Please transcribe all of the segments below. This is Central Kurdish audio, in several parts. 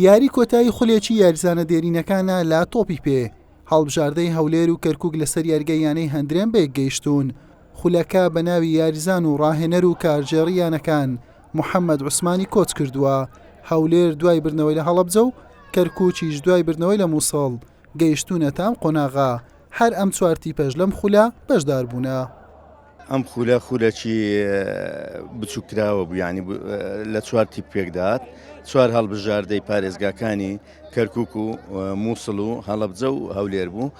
یاری کۆتایی خولێکی یاریزانە دێرینەکانە لە تۆپی پێ، هەڵبژاردەی هەولێر و کەرکوک لەسەر یاریگای یانەی هەندرێن بەیەکگەیشتوون، خولەکە بە ناوی یاریزان و ڕاهێنەر و کارگێڕی یانەکان محەمەد عوسمانی کۆچکردووە، هەولێر دوای بردنەوەی لە هەڵەبجە و کەرکوکیش دوای بردنەوەی لە موسڵ گەیشتوونەتە ئەم قۆناغە، هەر ئەم چوار تیپەش لەم خولە بەشداربوونە. ئەم خولە خولەکی بچووککراوە بوو یانی لە چوار تیپ پێکدات چوار هەڵبژاردەی پارێزگاکانی کەرکک و مووسڵ و هەڵەبجە و هەولێر بوو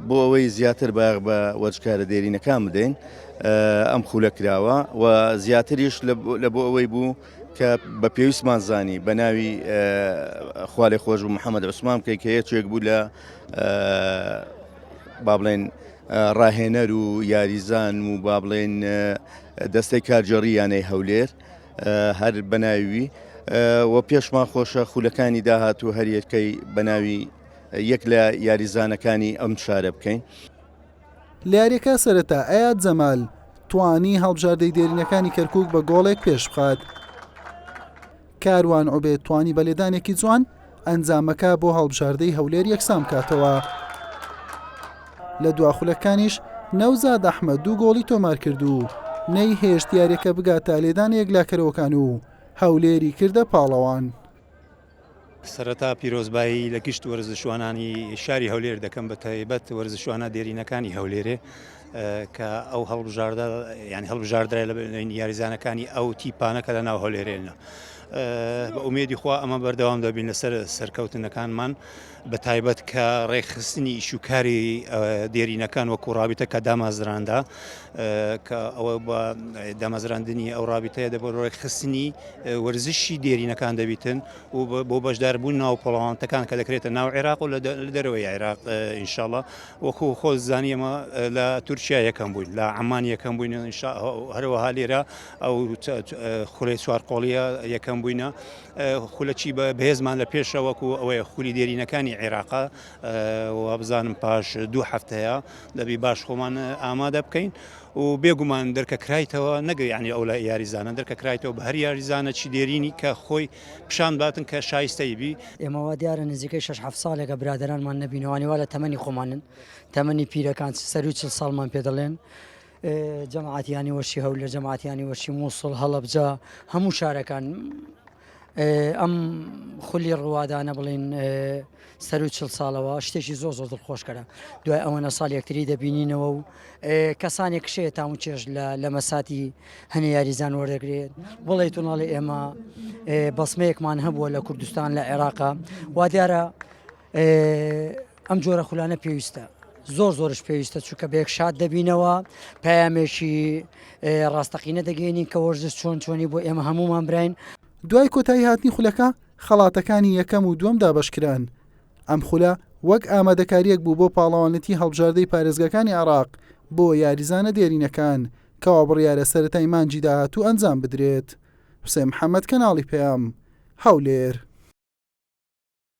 بۆ ئەوەی زیاتر باغ بە وەرزشکارە دێرینەکان بدەین ئەم خولە کراوە و زیاتریش لە بۆ ئەوەی بوو کە بە پێویستمان زانی بە ناوی خوالێ خۆش بوو محەممەد عوسمان بکەی کە یەکێک بوو لە با بڵێن ڕاهێنەر و یاریزان و با بڵێن دەستەی کارگێڕی یانەی هەولێر هەر بەناوی و پێشمان خۆشە خولەکانی داهاتوو هەریەکەی بەناوی یەک لە یاریزانەکانی ئەم شارە بکەین. لە یاریەکە سەرەتا ئەیاد جەمال توانی هەڵبژاردەی دێرینەکانی کەرکوک بە گۆڵێک پێشبخات. کاروان عوبێد توانی بە لێدانێکی جوان ئەنجامەکە بۆ هەڵبژاردەی هەولێر یەکسان بکاتەوە. لە دوا خولەکانیش نەوزاد ئەحمەد دوو گۆڵی تۆمارکرد و نەیهێشت یاریەکە بگاتە لێدانە یەکلاکەرەوەکان و هەولێری کردە پاڵەوان. سەرەتا پیرۆزبایی لە گشت وەرزشوانانی شاری هەولێر دەکەم بە تایبەت وەرزشوانە دێرینەکانی هەولێرێ کە ئەو هەڵبژاردە یعنی هەڵبژاردرای لە یاریزانەکانی ئەو تیپانە کە لە ناو هەولێرێنە. بە ئومێدی خوا ئەمە بەردەوام دەبین لەسەر سەرکەوتنەکانمان بە تایبەت کە ڕێکخستنی ئیشوکاری دێرینەکان وەکو ڕابیتە کە دامازراندا کە ئەوە بە دامەزراندنی ئەو ڕابیتەیە دەبۆ ڕێکخستنی وەرزشی دێرینەکان دەبیتن و بۆ بەشداربوون ناو پەڵەوانتەکان کە دەکرێتە ناو عێراق و لە دەرەوەی عێراق ئینشاءاللە وەکو خۆ زانی ئەمە لە تورکیا یەکەم بووین لە عەمان یەکەم بووین هەروەها لێرە ئەو خولەی چوار قۆڵیە یەکەم بووینە خولەکی بە بەهێزمان لە پێشە وەکو ئەوەیە خولی دێرینەکانی عێراقا وابزانم پاش دوو هەفتەیە دەبی باش خۆمان ئامادە بکەین و بێگومان دەرکە کرایتەوە نەگە یعنی ئەو لە یاریزانە دەرکە کرایتەوە بە هەر یاریزانە چی دێرینی کە خۆی پیشان باتن کە شایستەی بی. ئێمە وا دیارە نزیکەی شەش حەفت ساڵێکە برادەرانمان نەبینەوانی وا لە تەمەنی خۆمانن تەمەنی پیرەکان سەروی چل ساڵمان پێ دەڵێن جەماعەتیانی وەرشی هەولێر جەماعەتیانی وەرشی مووسڵ هەڵەبجە هەموو شارەکان ئەم خولی ڕوادانە بڵین سەرو چل ساڵەوە شتێکی زۆر زۆر دڵخۆشکەرە دوای ئەوەنە ساڵ یەکتری دەبینینەوە و کەسانێک کشەیە تام و چێژ لە لە مەساتی هەنێ یاریزان وەردەگرێت بڵێ توناڵی ئێمە بەسمەیەکمان هەبووە لە کوردستان لە عێراقا وا دیارە ئەم جۆرە خولانە پێویستە زۆر زۆرش پێویستە چونکە بەیەک شاد دەبینەوە پەیامێکی ڕاستەقینە دەگەێنین کە وەرزش چۆن چۆنی بۆ ئێمە هەمومان براین. دوای کۆتایی هاتنی خولەکە خەڵاتەکانی یەکەم و دووەم دابەشکران. ئەم خولە وەک ئامادەکارییەک بوو بۆ پاڵەوانێتی هەڵبژاردەی پارێزگاکانی عێراق بۆ یاریزانە دێرینەکان کەوا بڕیارە سەرەتای مانگی داهاتوو ئەنجام بدرێت. حوسێن محەمەد کەناڵی پەیام، هەولێر.